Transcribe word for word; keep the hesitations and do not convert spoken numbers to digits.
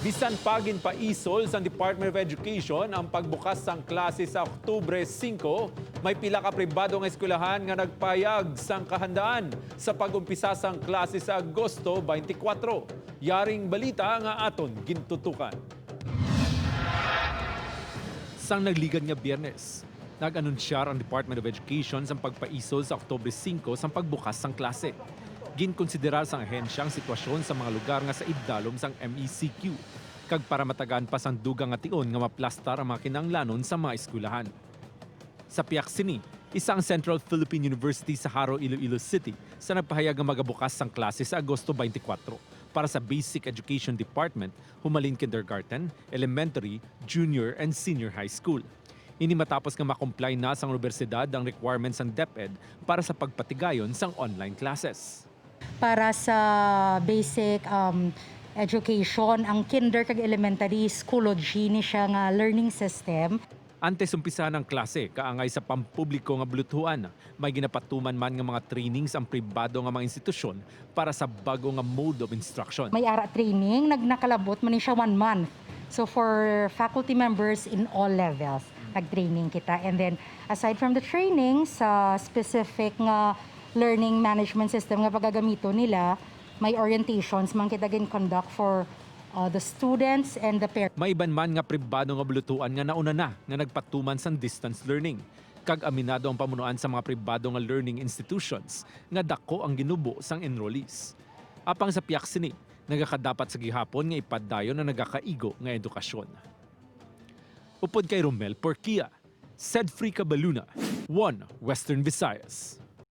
Bisan pa ginpaisol sang Department of Education ang pagbukas sang klase sa Oktubre singko, may pila ka pribado nga eskwelahan nga nagpahayag sang kahandaan sa pag-umpisa sang klase sa Agosto twenty-four. Yaring balita nga aton gintutukan. Sang nagligad nga Biyernes, nag-anunsyar ang Department of Education sang pagpaisol sa Oktubre singko sang pagbukas sang klase. Ginkonsiderar sang ahensya ang sitwasyon sa mga lugar nga sa idalom sang M E C Q, kag para matagaan pa sang dugang nga tion nga maplastar ang mga kinahanglanon sa mga eskwelahan. Sa pihak sini, isa ang Central Philippine University sa Jaro, Iloilo City, sa nagpahayag nga magabukas sang klase sa Agosto twenty-four para sa Basic Education Department, humalin kindergarten, elementary, junior, and senior high school. Ini matapos nga ma-comply na sang unibersidad ang requirements sang DepEd para sa pagpatigayon sang online classes. Para sa basic um, education, ang kinder kag elementary, Schoology ni siya nga learning system. Antes umpisahan ang klase, kaangay sa pampubliko nga bulutuhan, may ginapatuman man nga mga trainings ang pribado nga mga institusyon para sa bag-o nga mode of instruction. May ara training, nag nakalabot man ni siya one month. So for faculty members in all levels, nag-training kita. And then aside from the training, sa specific nga learning management system nga pagagamiton nila, may orientations man kita gin-conduct for uh, the students and the parents. May iban man nga pribado nga bulutuan nga nauna na nga nagpatuman sang distance learning, kag aminado ang pamunuan sa mga pribado nga learning institutions nga dako ang ginubo sang enrollees. Apang sa pihak sini, nagakadapat sa gihapon nga ipadayon ang nagakaigo nga edukasyon. Upod kay Romel Porquia, Sedfrey Cabaluna, One Western Visayas.